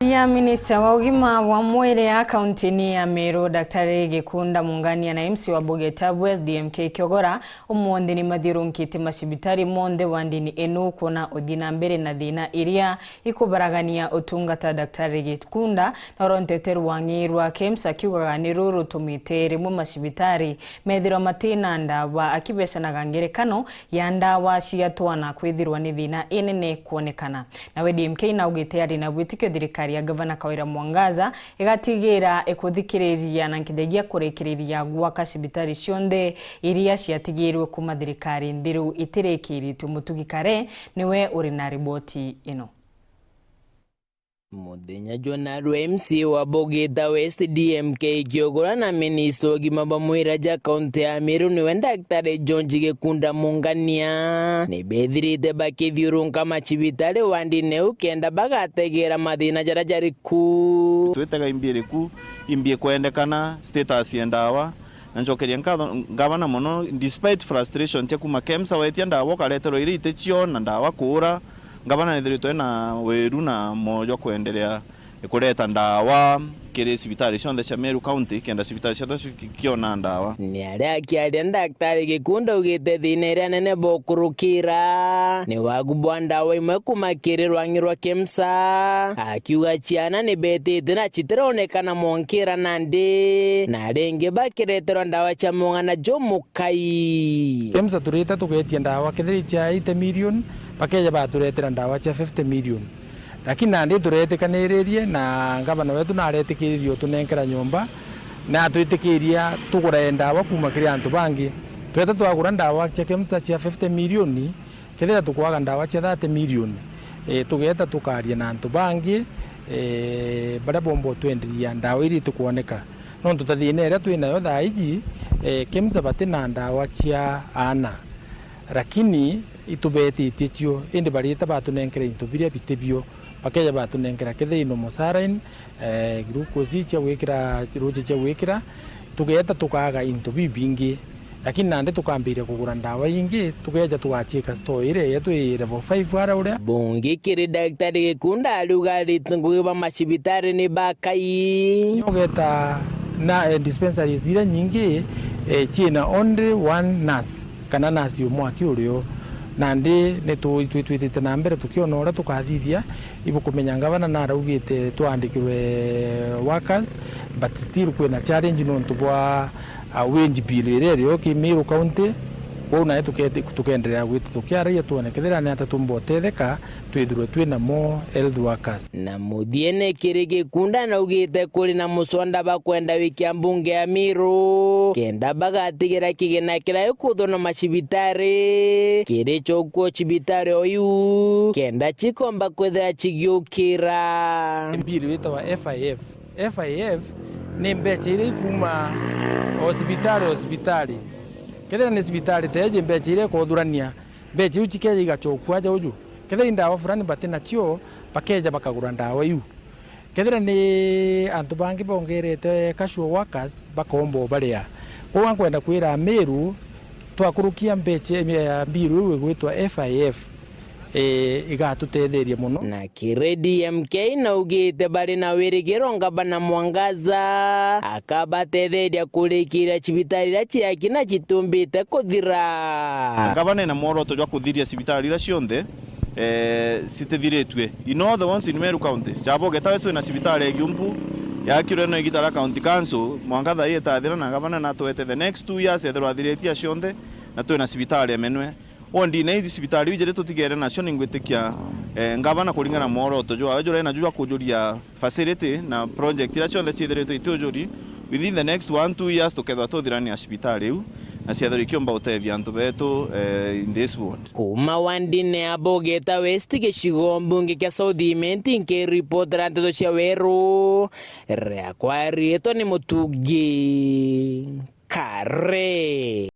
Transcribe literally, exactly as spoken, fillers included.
Ya minista wa ugima wa mwiri a kaunti-ini ya Meru, Daktari Gikunda Mungania na M C wa Bugeta West D M K Kiogora, umunthi ni mathiurunkite macibitari monthe wa ndini inu kwona uthii na mbere na thina iria ikubaragania utungata. Daktari Gikunda narontete rwang'i rwa KEMSA akiugaga niru rutumite rimwe macibitari methirwa matina ndawa, akibecanaga ngerekano ya ndawa cia twana kwithirwa ni thina inene kwonekana. Nawe D M K naugite ari na witikio thirikari ya Gavana Kawira Mwangaza igatigira ikuthikiriria na nkinyagia kurikiriria gwaka cibitari cionthe iria ciatigirwe kuma thirikari nthiru itirikiritwe. Mutugi Kare niwe uri na riboti ino. Muthenya jwa narua, M C wa Bugita West D M K Kiogora na minista wa ugima bwa mwiri ja kaunti ya Meru niwe Daktari George Gikunda Mungania nibethirite bakithiurunka macibitari wandine u kenda bagategera mathina jaria jari ku. Twitega imbi iri ku, imbi ikwendekana, status ya ndawa, na ncokeria nkatho ngavana mono, despite frustration cia kuma KEMSA, wetia ndawa ukareterwa iria iticio na ndawa kuura. Ngavana nithiritwe na wiru na moyo jwa kwenderea kureta ndawa kiri cibitari cionthe cia Meru County, kenda cibitari cionthe cikiona ndawa. Ni aria akiaria, Daktari Gikunda augite thina iria nene bokurukira ni wagu bwa ndawa imwe kuma kiri rwang'i rwa KEMSA, akiuga ciana ni betite na citironekana mwonkira nandi, na ringi bakireterwa ndawa cia mung'ana jumukai. KEMSA turite tugetia ndawa kethira cia eighty million, bakeja baturetera ndawa cia fifty million. Lakini nandi turetikaniririe na ngavana wetu naretikiririe utunenkera nyomba, na atwitikiria tugure ndawa kuma kiri antu bangi. Tweta twagura ndawa cia KEMSA cia fifty million, kethira tukwaga ndawa cia thirty million, e, tugeta tukaria na antu bangi, e, baria bomba utwenderia ndawa iria itikwoneka. Nontu ta thina iria twinayo thaa iji, e, KEMSA batina ndawa cia aana, lakini itubetitie cio, indi barita batunenkera into biria biti bio, bakeja batunenkera kethira i normal saline, eh, glucose cia gwikira, ruji cia gwikira, tugeeta tukaaga into bibingi, lakini nandi tukambiria kugura ndawa ingi, tugeja tugaciika store iria yetu i level five ara uria. Bungi kiri Daktari Gikunda ariuga ariti ngugi ba macibitari ni bakai. Ugeta na, eh, dispensaries iria nyingi, eh, ciina only one nurse kana nasi umwe aki urio. Nandi ni tu-, twi-, twitite na mbere tukiona uria tukathithia. Ibukumenya ngavana naraugite twandikirwe workers, but still kwina challenge nontu bwa, uh, wage bill iria irio ki Meru County. Kwou nae tukete-, tukenderea gwita tukiaragia tuone kethira ni ata tumba utetheka, twithirwe twina more health workers. Na muthiene kiri Gikunda naugite kuri na musonda bakwenda wikia mbunge ya Meru, kenda bagatigira kigina kiria gikuthwa na macibitari kiri cokuo cibitari o iu, kenda cikomba kwithira cigiukira. Mbiri witawa F I F. F I F ni mbecha iria ikuma o cibitari o cibitari. Kethira ni cibitari teeji mbecha iria ikothurania, mbecha iu cikeja igacokua aja uju. Kethira i ndawa fulani bati nacio, bakeja bakagura ndawa iu. Kethira ni antu bangi bongerete casual workers, bakomba ubaria. Kwou nkwenda kwira Ameru, twakurukia mbecha ya mbiru iu igwitwa F I F, eh, igatutetheria mono. Na kiri D M K naugite bari na wirigiro ngavana Mwangaza akabatetheria kurikiria cibitari iria ciaki na citumbite kuthira. Ngavana ena mworoto jwa kuthiria cibitari iria cionthe, eh, citithiritue. In all the ones in Meru County, Chabogeta wetu twina cibitari ya Giumpu, yakirwe no igita ria County Council, mwanka thaa ii itathira, na ngavana natwete the next two years ethirwa athiritie cionthe, na twina cibitari emenwe. Wondine iu cibitari iu ijiri tutigere nacio, ningwitikia, eh, ngavana kuringana na mworoto jwawe juria najo jwa kujuria facility na project iria cionthe ciithiritwe itiujuri, within the next one, two years tukethirwa tuthirania cibitari iu, na ciethirwa ikiumba gutethia antu betu, eh, in this ward. Kuma wandine ya Bogeta West, gicigo mbunge kia South Imenti, nkiripotera nteto cia Weru, riakwa riitwa ni Mutugi Kare.